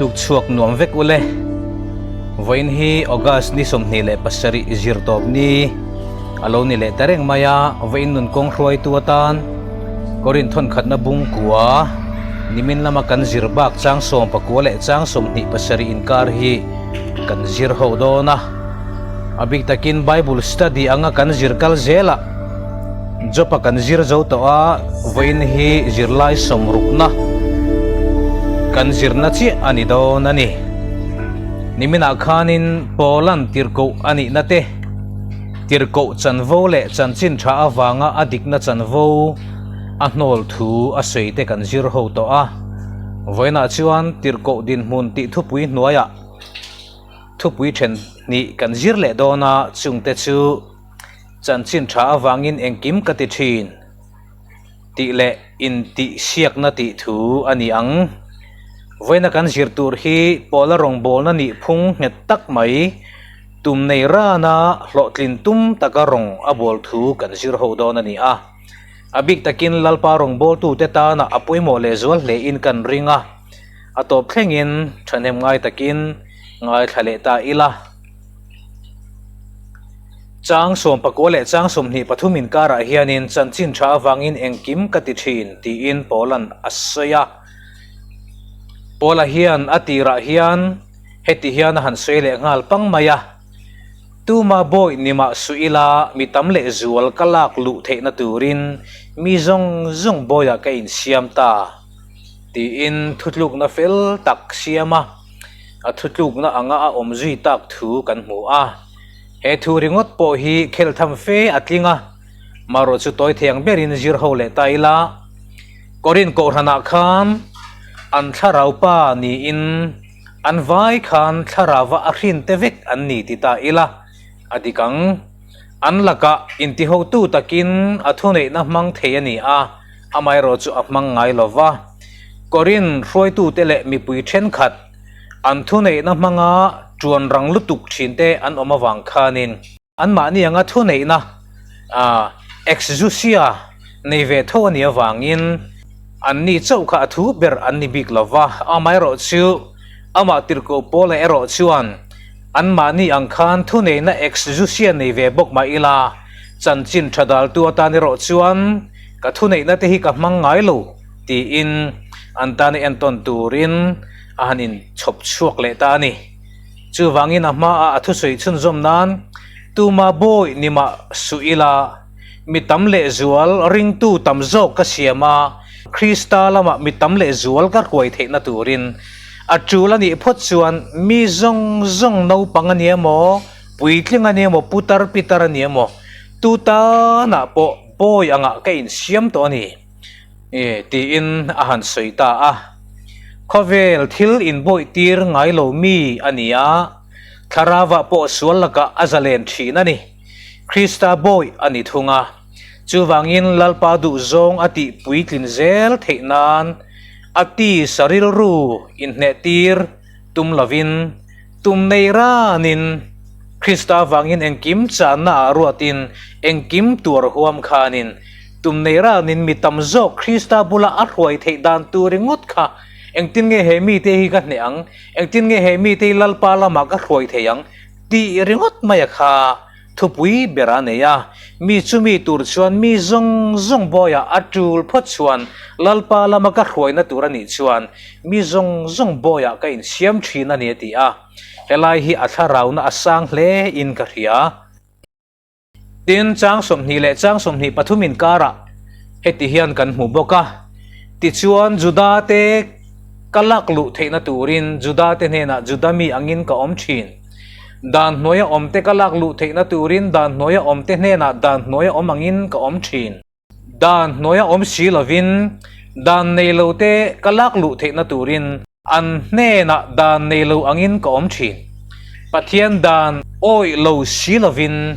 Tuk chhuak nuam vek ule. Vawiin hi August ni 27 zirtawp ni a lo ni leh ta reng mai a, vawiin nun kawng hruaitu atan Korin thawnkhatna bungkua nimin lama kan zir bak chang 19 leh chang 27 inkar hi kan zir ho dawn a. A bik takin Bible study anga kan zir kal zelah Job-a kan zir zo tawh a, vawiin hi zirlai sawmrukna kan zirna chiah a ni dawn a ni. Niminah khanin Paula'n tirhkoh a nihna te, tirhkoh chanvo leh chanchin tha avanga a dikna chanvo a hnawl thu a sawi te kan zir ho tawh a. Vawiinah chuan tirhkoh dinhmun tih thupui hnuaiah thupui then hnih kan zir leh dawn a, chungte chu. Chanchin tha avangin engkim ka ti thin tih leh intihsiakna tih thu a ni ang. Vawiina kan zir tur hi Pawla rawngbawlna nih phung nghet tak mai, tum nei rana hlawhtlin tum taka rawng a bawl thu kan zir ho dawn a ni a. A bik takin Lalpa rawngbawltute tana a pawimawh lehzual hlein kan ring a, a tawp thlengin thahnem ngai takin ngaithla leh ta ila. Chang 19 leh chang 23 inkarah hianin chanchin tha avangin engkim ka ti thin tiin Paula'n a sawi a. Paula hian a tirah hian heti hian a han sawi leh nghal pang mai a, Tuma bawi ni mah suh ila mi tam leh zual ka lak luh theihna turin mi zawng zawng bawiah ka insiam ta tiin thutlukna fel tak siam a. A thutlukna anga a awm zui tak thu kan hmu a. He thu ringawt pawh hi khel tham fe a tling a, marawh chu tawi thei ang berin zir ho leh ta ila. Korin kohhranah khan an thlarau pa niin an vai khan thlarauva a hrin te vek an ni ti ta ila a dik ang. An lakah intihotu takin a thuneihna hmang thei a ni a, amaherawh chu a hmang ngai lo va. Korin hruaitute leh mipui thenkhat an thuneihna hmanga tuan rang lutuk thinte an awm avang khanin anmahni anga thuneihna exousia nei ve tho a nih avangin anni chauh kha a thu ber an ni bik lo va. Amaherawh chu amah tirhkoh Paula erawh chuan anmahni ang khan thuneihna exousia nei ve bawk mah ila chanchin tha daltu atan erawh chuan ka thuneihna te hi ka hmang ngai lo tiin an tana entawn turin a han inchhawp chhuak leh ta a ni. Chuvangin a hmaah a thusawi chhunzawm nan tuma bawi ni mah suh ila, mi tam lehzual ringtu tam zawk ka siam a, Krista lamah mi tam lehzual ka hruai theihna turin a tul a nih phawt chuan mi zawng zawng naupang a ni emaw, puitling a ni emaw, putar pitar a ni emaw, tu tanah pawh bawi angah ka insiam tawh a ni. Tiin a han sawi ta a. Khawvel thil inbawihtir ngai lo mi a ni a, thlarauah pawh sual lakah a zalen thin a ni. Krista bawih a ni thung a. Chuvangin Lalpa duhzawng a tih puitlin zel theih nan a tisa rilru inhnehtir tum lovin, Tum nei ranin Krista vangin engkim channa ah ruatin engkim tuar huam khanin tum nei ranin mi tam zawk Krista bula a hruai theih dan tur ringawt kha engtin nge he mite hi ka hneh ang, engtin nge he mite hi Lalpa lamah ka hruai thei ang tih ringawt mai a kha. Thupui ber a nei a, mi chumi tur chuan mi zawng zawng bawiah a tul phawt chuan Lalpa lama ka hruaina tur a nih chuan mi zawng zawng bawiah ka insiam thin a ni a ti a. Helai hi a thlarauna a sang hle in ka hria. Tin, chang 20 leh chang 23 inkarah heti hian kan hmu bawk a, Tichuan Juda te ka lak luh theihna turin Juda te hnenah Juda mi angin ka awm thin. Dan hnuaia awmte ka lak luh theihna turin dan hnuaia awmte hnenah dan hnuaia awm angin ka awm thin. Dan hnuaia awm si lovin dan nei lote ka lak luh theihna turin an hnenah dan nei lo angin ka awm thin. Pathian dan awih lo si lovin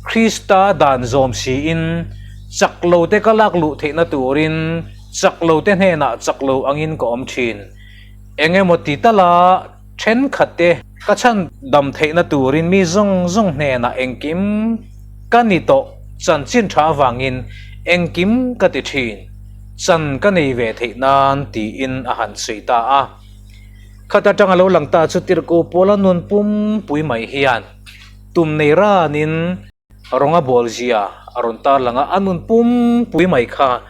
Krista dan zawm siin chak lote ka lak luh theihna turin chak lote hnenah chak lo angin ka awm thin. Eng emaw ti tala Thenkhat te ka chhan dam theihna turin mi zawng zawng hnenah engkim ka ni tawh chanchin tha avangin engkim ka ti thin, chan ka nei ve theih nan tiin a han sawi ta a. Khata tang a lo lang ta chu Tirhkoh Paula nun pumpui mai hian tum nei ranin rawng a bawl zia a rawn tar lang a, a nun pumpui mai kha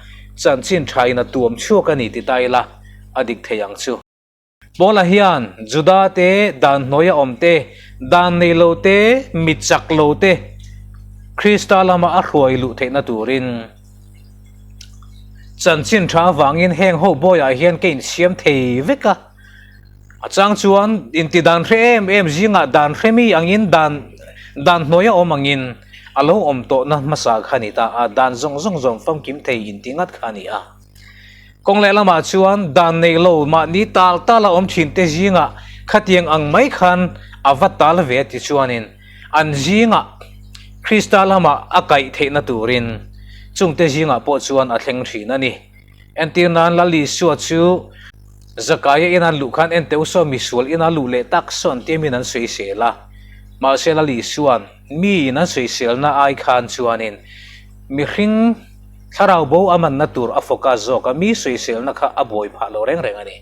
chanchin thain a tuam chhuak a ni ti ta ila a dik thei ang chu. Paula hian Juda te, dan hnuaia awm te, dan nei lo te, mi chak lo te Krista lama a hruai luh theihna turin chanchin tha avangin heng ho bawiah hian ka insiam thei vek a. A chang chuan inti dan hre em em zingah dan hre mi angin dan dan hnuaia awm angin a lo awm tawhna hmasa kha a ni ta a, dan zawng zawng zawm famkim thei inti ngat kha a ni a. Kawng leh lamah chuan dan nei lo mahni tal tal a awm thin te zingah khatiang ang mai khan a va tal ve ti chuanin an zingah Krista lamah a kaih theihna turin chungte zingah pawh chuan a thleng thin a ni. Entir nan Lal Isua chu Zakaia ina luh khan enteu saw misual ina luh leh tak sawn tiamin an sawisel a, mahse Lal Isua'n miin an sawiselna ai khan chuanin mihring Thlarau bo a manna tur a focus zawk a, mi sawiselna kha a buai phah lo reng reng a ni.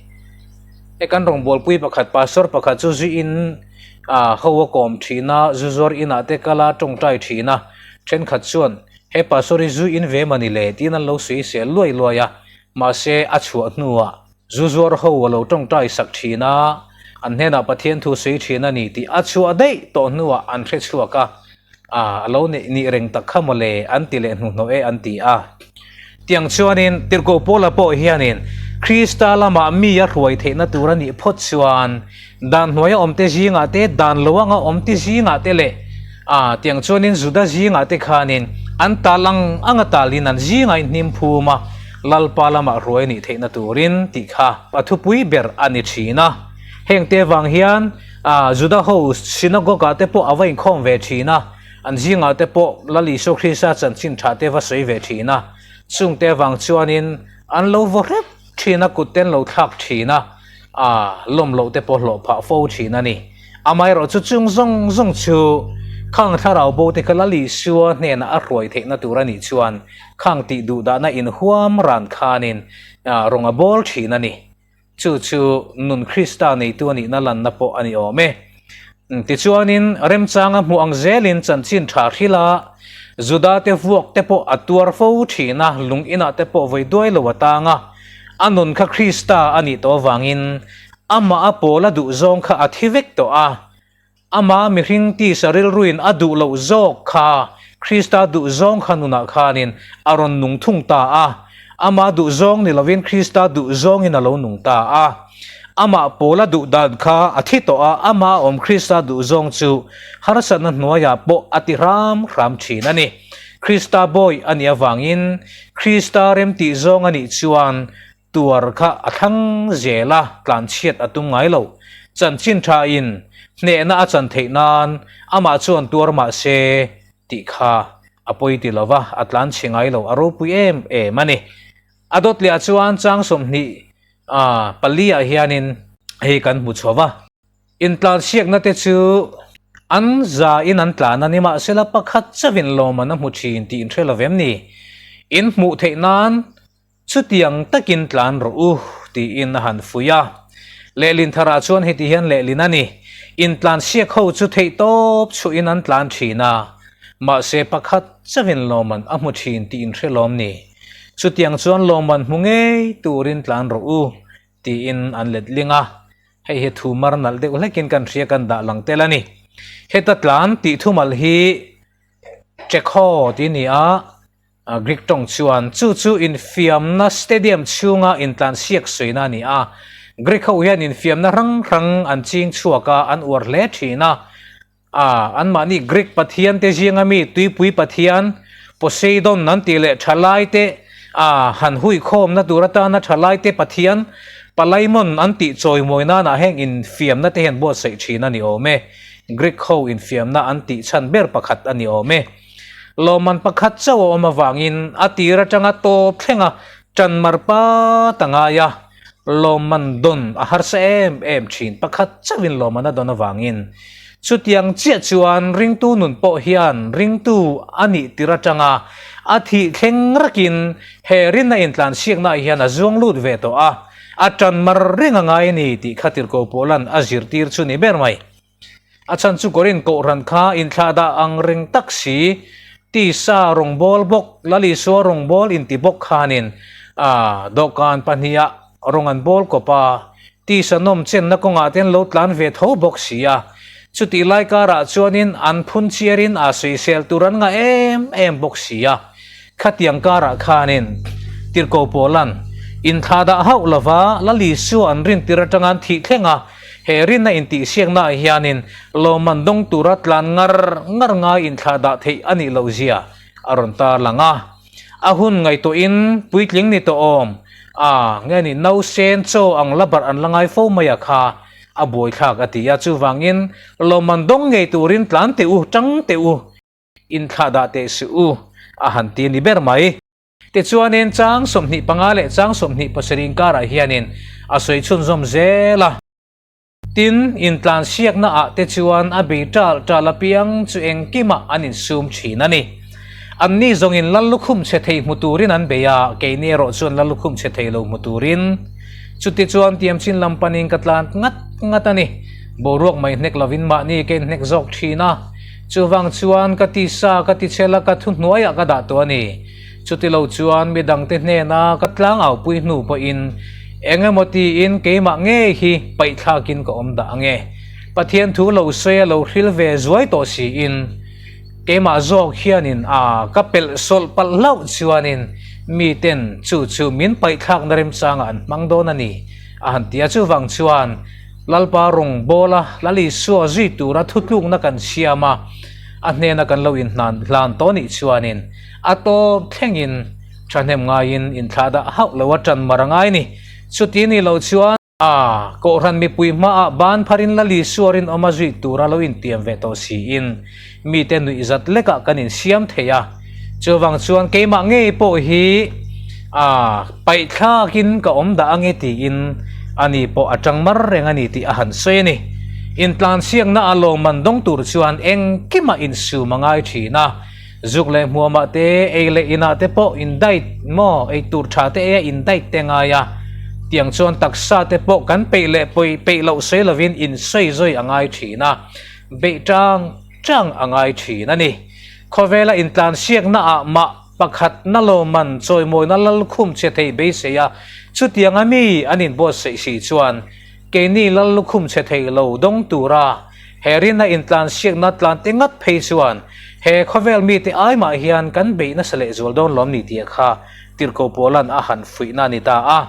He kan rawngbawlpui pakhat, pastor pakhat chu zu in ah ho a kawm thin a, zu zuar inah te kal a tawngtai thin a, thenkhat chuan he pastor hi zu in ve mani le tiin an lo sawisel luai luai a, mahse a chhuah hnuah zu zuar ho a lo tawngtai sak thin a, an hnenah Pathian thu sawi thin a ni tih a chhuah daih tawh hnuah an hrechhuak a. A, a lo neih nih reng tak kha mawle, an ti leh hnuhnawh e an ti a. Tiang chuanin Tirhkoh Paula pawh hianin Krista lamah mi a hruai theihna tur a nih phawt chuan dan hnuaia awmte zingah te, dan lo anga awmte zingah te leh a, tiang chuanin Juda zingah te khanin an tal ang anga talin an zingah in hnim phum a, Lalpa lamah hruai a nih theihna turin tih kha a thupui ber a ni thin a. Hengte vang hian A, Juda ho synagogue ah te pawh a va inkhawm ve thin a, an zingah te pawh Lal Isua Krista chanchin tha te va sawi ve thin a, chungte avang chuanin an lo vaw hrep thin a, kut te an lo thlak thin a, a, lawm loh te pawh hlawh phah fo thin a ni. Amaherawh chu chung zawng zawng chu khang thlarau bo te kha Lal Isua hnenah a hruai theihna tur a nih chuan khang tih duhdahna inhuam ran khanin rawng a bawl thin a ni. Chu chu nun Krista neitu a nihna lanna pawh a ni awm e. Tichuanin, remchanga hmuh ang zelin chanchin tha hril a, Judate vuak te pawh a tuar fo thin a, lung inah te pawh vawi duai lo a tang a. A nun kha Krista a nih tawh avangin amah a pawl a duh zawng kha a thi vek tawh a. Amah mihring tisa rilruin a duh loh zawk kha Krista duh zawng kha nunah khanin a rawn nung thung ta a. Amah duh zawng ni lovin Krista duh zawngin a lo nung ta a. Amah Paula duh dan kha a thi tawh a, amah awm Krista duh zawng chu harsatna hnuaiah pawh a ti hram hram thin a ni. Krista bawi a nih avangin Krista remtih zawng a nih chuan Tuar kha a thlang zel a, tlanchhiat a tum ngai lo. Chanchin thain hnehna a chan theih nan amah chuan tuar mah se tih kha a pawi ti lo va, a tlanchhi ngai lo, a ropui em em a ni. A dawt leh ah chuan chang 20 pali ah hianin hei kan hmu chho va. Intlansiakna te chu an za in an tlan a, nimahsela pakhat chauhin lawmman a hmu thin tih in hre lo vem ni? In hmuh theih nan Chutiang takin tlan rawh u, tiin a han fuih a. Lehlin tharah chuan heti hian lehlin a ni, Intlansiak ho chu theihtawp chhuahin an tlan thin a, mahse pakhat chauhin lawmman a hmu thin tih in hre lawm ni. Chutiang chuan lawmman hmu ngei turin tlan rawh u, tiin an letling a. Hei hi thu mar nalh deuh hlekin kan hria kan dah lang tel a ni. Heta tlan tih thumal hi Chekhaw tih a ni a. Greek tawng chuan chu chu infiamna stadium chhunga intlansiak suina a ni a. Greek ho hian infiamna hrang hrang an ching chhuak a, an uar hle thin a. Anmahni Greek pathian te zinga mi tuipui pathian Poseidon an tih leh thalaite han huikhawmna tur atana thalaite pathian Palaimon an tih chawimawi nanah heng infiamna te hian buatsaih thin a ni awm e. Greek ho infiamna an tih chhan ber pakhat a ni awm e. Lawmman pakhat chauh a awm avangin a tir atanga tawp thlenga ṭan mar pat a ngai a, lawmman dawn a harsa em em thin. Pakhat chauhin lawmman a dawn avangin chutiang chiah chuan ringtu nun pawh hian ringtu a nih tir atanga a thih thleng rakin he rinna intlansiaknaah hian a zuang lut ve tawh a. A ṭan mar reng a ngai a ni tih kha Tirhkoh Paula'n a zirtir chu ni ber mai. A chhan chu Korinth kohhran kha inthlahdah ang reng tak si, tisa rawngbâwl bawk, Lal Isua rawngbâwl inti bawk khanin a dawhkan pahniha rawng an bâwl kawp a, tisa nawm chenna kawngah te an lo tlan ve tho bawk si a. Chutih lai karah chuanin an phun chiarin a sawisel tur an ngah em em bawk si a. Khatiang karah khanin Tirhkoh Paula'n inthlahdah hauh lova Lal Isua an rintir atanga an thih thleng a, He rinna intihsiaknaah hianin lawmman dawng tura tlan ngar ngar ngai inthlahdah theih a nih loh zia a rawn tarlang a. A hun ngaihtuahin puitling ni tawh awm a, nge ni nausen chaw ang la barh an la ngai fo mai a kha a buaithlak a ti a. Chuvangin lawmman dawng ngei turin tlan teh u, tang teh u, inthlahdah teh suh u a han ti a ni ber mai. Tichuanin chang 25 leh chang 27 inkarah hianin a sawi chhunzawm zel a. Tin, intlansiakna ah te chuan a bei ṭal ṭal apiang chu engkimah an insum ṭhin a ni. Anni zawngin lal lukhum chhe thei hmu turin an bei a, keini erawh chuan lal lukhum chhe thei lo hmu turin. Chutichuan tiamchin lam panin ka tlan ngat ngat a ni. Boruak mai hnek lovin mahni ka inhnek zawk ṭhin a. Chuvang chuan ka tisa ka tichhel a ka thuhnuaiah ka dah tawh a ni. Chutilo chuan midangte hnena ka tlangaupui hnu pawhin eng emaw tiin keimah ngei hi paihthlakin ka awm dah ang e. Pathian thu lo sawi a lo hril ve zuai tawh siin keimah zawk hianin a ka pelh sawlh palh hlauh chuanin miten chu chu min paihthlakna remchangah an hmang dawn a ni a han ti a. Chuvang chuan Lalpa rawng bawla Lal Isua zui tura thutlukna kan siam a, a hnena kan lo inhnan hlan tawh nih chuanin a tawp thlengin thahnem ngaiin inthlahdah hauh lo a tan mar a ngai ni. Chuti ni lo chuan a Kohhran mipui hmaah ban pharin Lal Isua rinawm a zui tura lo intiam ve tawh siin mite nuihzat lekah kan insiam thei a. Chuvang chuan keimah ngei pawh hi a paihthlakin ka awm dah ange tiin ani pawh a tang mar reng a ni tih a han sawi a ni. Intlansiakna a lawmman dawng tur chuan engkimah insum a ngai thin a, zuk leh hmuamah te, ei leh inah te pawh indait maw, ei tur tha te eia indait te ngai a, tiang chuan taksa te pawh kan peih leh pawi peih loh sawi lovin insawi zawi a ngai thin a, beih tang tang a ngai thin a ni. Khawvela intlansiakna ah mah pakhat na lawmman chawimawina lallukhum che thei beisei a, chutianga mi an inbuatsaih si chuan keini lallukhum che thei lo dawng tura he rinna intlansiakna tlan te ngat phei chuan he khawvel mite ai mah hian kan beih nasa lehzual dawn lawm ni tih kha Tirhkoh Paula'n a han fuihna a ni ta a.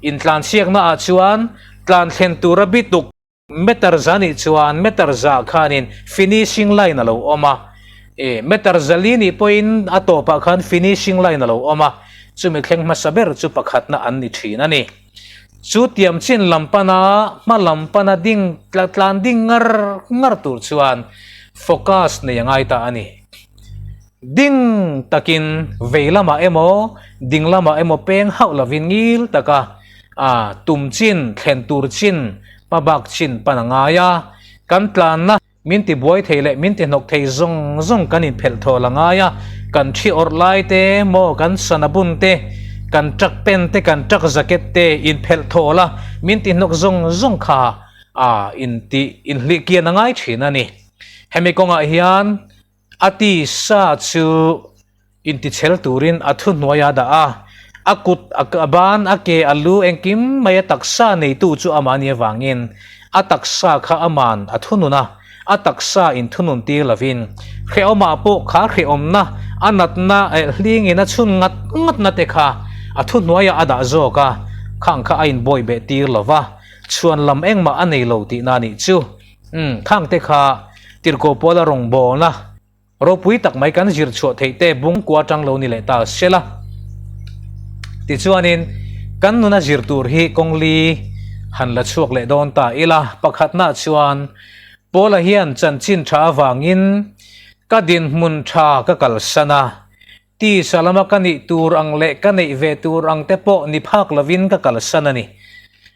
Intlansiakna ah chuan tlan thlen tura bituk Meter za nih chuan meter za khanin finishing line a lo awm a, e meter za li nih pawhin a tawpah khan finishing line a lo awm a, chumi thleng hmasa ber chu pakhatna an ni thin a ni. Chu tiam chin lam pana hma lam pana ding tlan ding ngar ngar tur chuan focus nei a ngai ta a ni. Ding takin vei lamah emaw ding lamah emaw peng hauh lovin ngil taka a tum chin, thlen tur chin, hmabak chin pan a ngai a. Kan tlanna min ti buai thei leh min ti hnawk thei zawng zawng kan inphelh thawl a ngai a. Kan thi awrh lai te maw, kan sana bun te, kan truck pen te, kan truck jacket te inphelh thawl a, min ti hnawk zawng zawng kha a intih inhlihkian a ngai thin a ni. Hemi kawngah hian A tisa chu intichhel turin a thuhnuai a dah a, a kut, a ban, a ke, a lu engkim mai a taksa neitu chu amah nih avangin a taksa kha aman a thunun a, a taksa inthunun tir lovin hrehawmah pawh kha hrehawmna, a natna eh hlingin a chhun ngat ngatna te kha a thuhnuaiah a dah zawk a, khang kha a inbawi beh tir lova, chhuan lam engmah a nei lo tihna a nih chu. Umm, khang te kha Tirhkoh Paula rawngbawlna ropui tak mai kan zir chhuah theih te bung kua tang lo ni leh ta se la. Tichuanin, kan nuna zir tur hi kawng li han la chhuak leh dawn ta ila. Pakhatna chuan, Paula hian chanchin tha avangin ka dinhmun tha ka kalsan a, Tisa lama ka nih tur ang leh ka neih ve tur ang te pawh ni phak lovin ka kalsan a ni.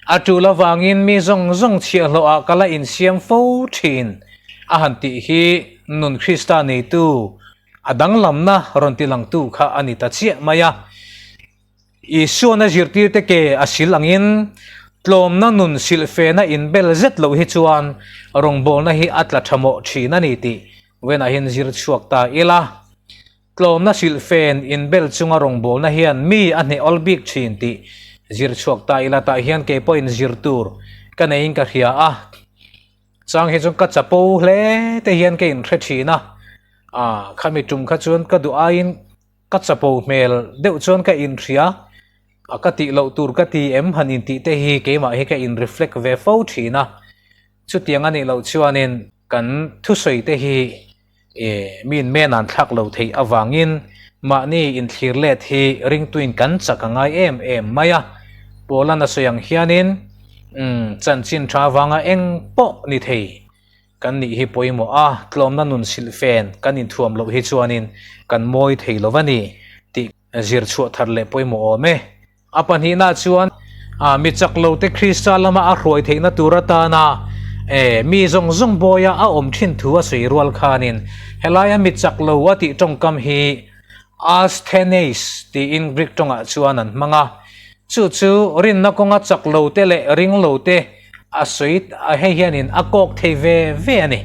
A tul avangin mi zawng zawng chhiahhlawhah ka la insiam fo thin a han tih hi nun Krista neitu a danglamna rawn tilangtu kha a ni ta chiah mai a. Isuan a zirtirte ke a sil angin tlawmna nun silhfena inbel zet loh hi chuan rawngbawlna hi a tla tha mawh thin a ni tih Wenah hian zir chhuak ta ila. Tlawmna silhfen inbel chunga rawngbawlna hian mi a hneh awl bik thin tih zir chhuak ta ila tah hian kei pawhin zir tur ka neiin ka hria a. Chang hi chuan ka chapo hle te hian ka inhre thin a, ah khami tum kha chuan ka duh aiin ka chapo hmel deuh chuan ka inhria a, ka tih loh tur ka ti em han intih te hi keimah hi ka in reflect ve fo thin a, chutiang a nih loh chuanin kan thusawi te hi E, miin men an thlak lo theih avangin mahni inthlir let hi ringtuin kan chak a ngai em em mai a. Paula'n a sawi ang hianin, umm, chanchin tha avanga eng pawh ni thei kan nih hi pawimawh a, tlawmna nun silhfen kan inthuam loh hi chuanin kan mawi thei lo va ni tih zir chhuah thar leh pawimawh awm e. A pahnihna chuan mi chak lote Krista lama a hruai theihna tur atana mi zawng zawng bawia a awm thin thu a sawi rual khanin helaia mi chak lo a tih tawngkam hi asthenes tiin Greek tawngah chuan an hmang a. Chu chu rinna kawnga chak lote leh ring lote a sawi hei hianin a kawk thei ve ve a ni.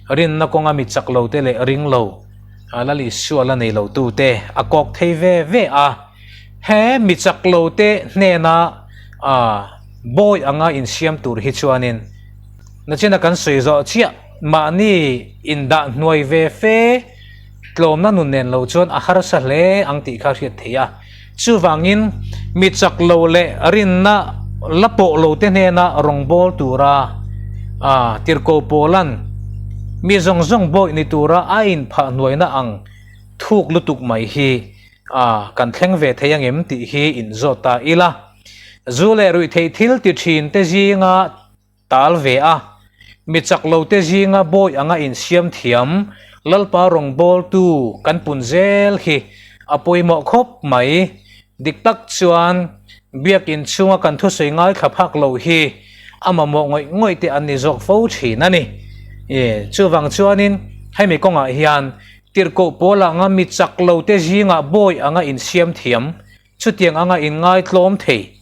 Rinna kawnga mi chak lote leh ring lo Lal Isua la nei lotute a kawk thei ve ve a. He mi chak lo te hnena bawi anga insiam tur hi chuanin nachina kan sawi zawh chiah mahni indah hnuai ve fe tlawmna nun nen lo chuan a harsa hle ang tih kha hriat theih a. Chuvangin mi chak lo leh rinna la pawh lo te hnena rawngbâwl tura tirhkoh Paula'n mi zawng zawng bawi ni tura a inphah hnuaina ang thuk lutuk mai hi A, kan thleng ve thei angem tih hi inzawt ta ila. Zu leh ruihtheih thil ti thin te zinga tal ve a, mi chak lo te zinga bawi anga insiam thiam Lalpa rawngbawltu kan pun zel hi a pawimawh khawp mai. Dik tak chuan Biakin chhunga kan thusawi ngaithla phak lo hi a mamawh ngawih ngawih te an ni zawk fo thin a ni. Chuvang chuanin hemi kawngah hian Tirhkoh pawl anga mi chak lo te zingah bawi anga insiam thiam, chutiang anga inngaitlawm thei,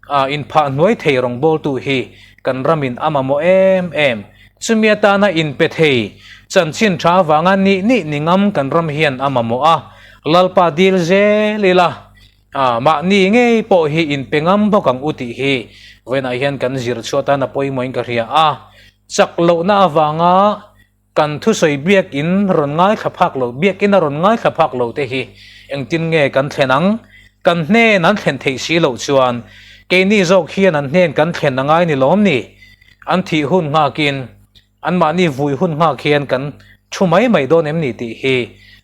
a inphah hnuai thei rawngbawltu hi kan ramin a mamawh em em. Chumi atana inpe thei, chanchin tha avanga nih nih ni ngam kan ram hian a mamawh a, Lalpa dil zel ila, a mahni ngei pawh hi inpe ngam bawk ang u tih hi vawiinah hian kan zir chhuah atan a pawimawhin ka hria a, chak lohna avanga Kan thusawi biakin rawn ngaithla phak lo, biakin a rawn ngaithla phak lo te hi engtin nge kan thlen ang? Kan hnen an thlen theih si loh chuan keini zawk hian an hnen kan thlen a ngai ni lawm ni? An thih hun nghakin, anmahni vui hun nghak hian kan thu mai mai dawn em ni tih hi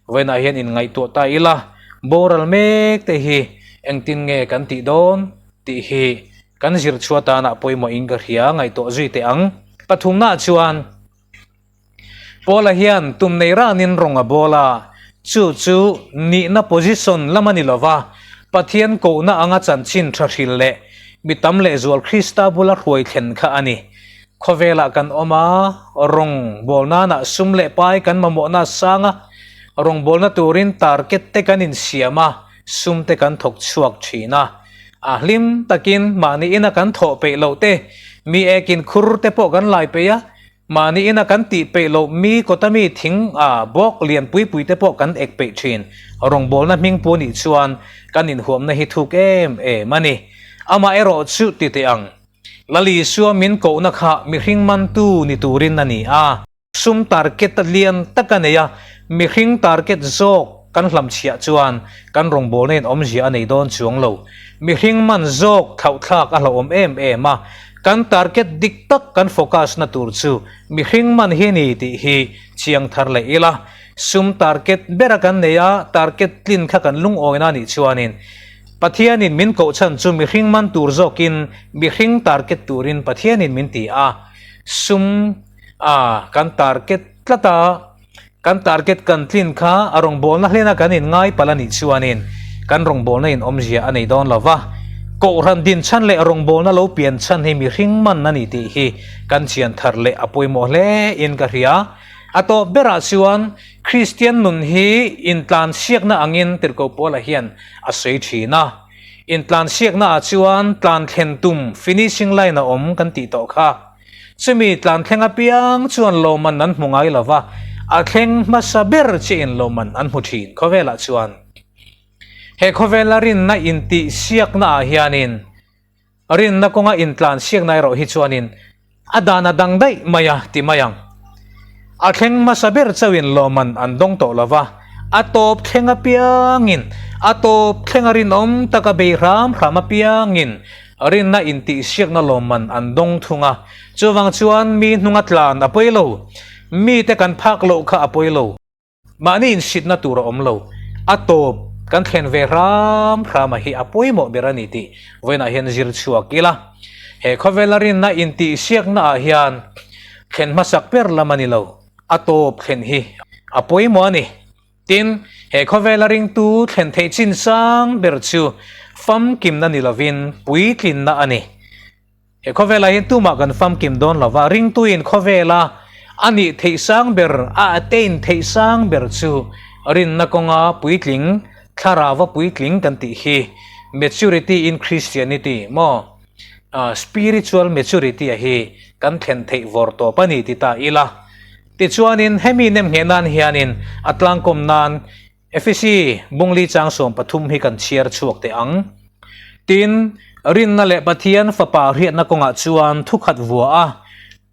vawiinah hian inngaihtuah ta ila, boral mek te hi engtin nge kan tih dawn tih hi kan zir chhuah tanah pawimawhin ka hria, ngaihtuah zui teh ang. Pathumnaah chuan. Paula hian tum nei ranin rawng a bawl a, chu chu nihna position lam a ni lo va, Pathian kohna anga chanchin tha hril leh mi tam lehzual Krista bula hruai thlen kha a ni. Khawvelah kan awm a, rawng bawl nanah sum leh pai kan mamawhna a sang a, rawngbawlna turin target te kan insiam a, sum te kan thawk chhuak thin a. A hlim takin mahni ina kan thawh peih loh te, mi ekin khur te pawh kan lai peih a, mahni ina kan tih peih loh mi kawta mi thing a bawk lian pui pui te pawh kan ek peih thin. Rawngbawlna hming pu nih chuan kan inhuamna hi thuk em em a ni. Amah erawh chu ti teh ang, Lal Isua min kohna kha mihring mantu ni turin a ni a. Sum target a lian tak a nei a, mihring target zawk kan hlamchhiah chuan kan rawngbawlna in awmzia a nei dawn chuang lo. Mihring man zawk thlauhthlak a hlauhawm em em a, kan target dik tak kan focus na tur chu mihring man hi a ni tih hi chiang thar leh ila. Sum target bera kan nei a, target tlin kha kan lungawina a nih chuanin Pathianin min koh chhan chu mihring man tur zawkin mihring target turin Pathianin min ti a, sum A, kan target tlat a, kan target kan tlin kha a rawngbawlna hlena kan inngai palh a nih chuanin kan rawngbawlna in awmzia a nei dawn lo va. Kohhran din chhan leh rawngbawlna lo pian chhan hi mihring man a ni tih hi kan chian thar leh a pawimawh hle in ka hria. A tawp berah chuan Kristian nun hi intlansiakna angin Tirhkoh Paula hian a sawi thin a. Intlansiakna ah chuan tlan thlen tum, finishing line, a awm kan tih tawh kha. Chumi tlan thleng apiang chuan lawmman an hmu ngai lo va, a thleng hmasa ber chiahin lawmman an hmu thin khawvelah chuan. He khawvela rinna intihsiakna ah hianin Rinna kawnga intlansiakna erawh hi chuanin a dan a dang daih mai a ti mai ang. A thleng hmasa ber chauhin lawmman an dawng tawh lo va, a tawp thleng apiangin, a tawp thlenga rinawm taka bei hram hram apiangin rinna intihsiakna lawmman an dawng thung a. Chuvang chuan mi hnunga tlan a pawi lo, mite kan phak loh kha a pawi lo. Mahni insitna tur a awm lo. A tawp kan thlen ve hram hram a hi a pawimawh ber a ni tih vawiinah hian zir chhuak ila. He khawvela rinna intihsiakna ah hian thlen hmasak ber lam a ni lo, a tawp thlen hi a pawimawh a ni. Tin, he khawvela ringtu thlen theih chin sang ber chu famkimna ni lovin puitlinna a ni. He khawvelah hian tumah kan famkim dawn lo va, ringtuin khawvela a nih theih sang ber, a attain theih sang ber chu rinna kawnga puitling, thlarauva puitling kan tih hi maturity in Christianity maw, spiritual maturity a hi kan thlen theih vawr tawp a ni ti ta ila. Tichuanin hemi nemngheh nan hianin a tlangkawm nan Efesi Bungli chang 13 hi kan chhiar chhuak teh ang. Tin, rinna leh Pathian Fapa hriatna kawngah chuan thukhat vua a,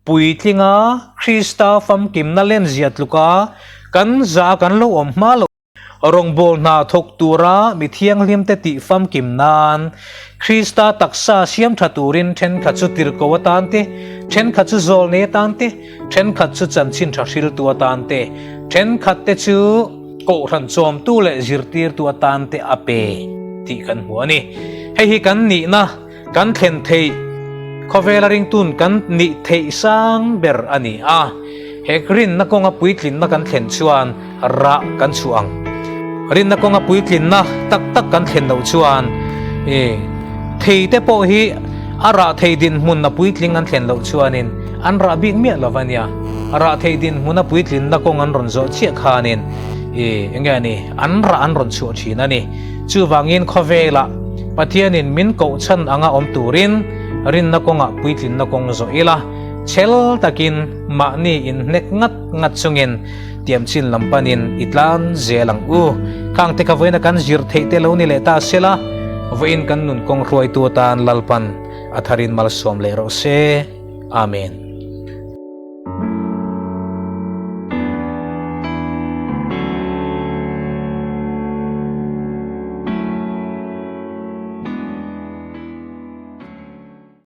puitlinga Krista famkimna lenzia tluka kan za kan lo awm hma loh. Rawngbâwl hna thawk tura mi thianghlimte tih famkim nan Krista taksa siam ṭha turin ṭhenkhat chu tirhko atan te, ṭhenkhat chu zawlnei atan te, ṭhenkhat chu chanchin ṭha hriltu atan te, ṭhenkhat te chu kohhran chawmtu leh zirtirtu atan te a pe tih kan hmu a ni. Hei hi kan nihna, kan thlen theih, khawvela ringtun kan nih theih sang ber a ni a. He rinna kawnga puitlinna kan thlen chuan rah kan chhuah ang. Rinna kawnga puitlinna tak tak kan thlen loh chuan thei te pawh hi a rah thei dinhmun a puitling an thlen loh chuanin an rah bik miah lo a nia. Rah thei dinhmun a puitlinna kawng an rawn zawh chiah khanin eng nge a ni, an rah an rawn chhuah thin a ni. Chuvangin khawvelah Pathianin min koh chhan anga awm turin rinna kawngah puitlinna kawng zawh ila, chhel takin mahni inhnek ngat ngat chungin Tiamchin lam panin i tlan zel ang u. Khang te kha vawiina kan zir theih te lo ni leh ta sela, vawiin kan nun kawng hruaitu atan Lalpan a tharin malsawm leh rawh se. Amen.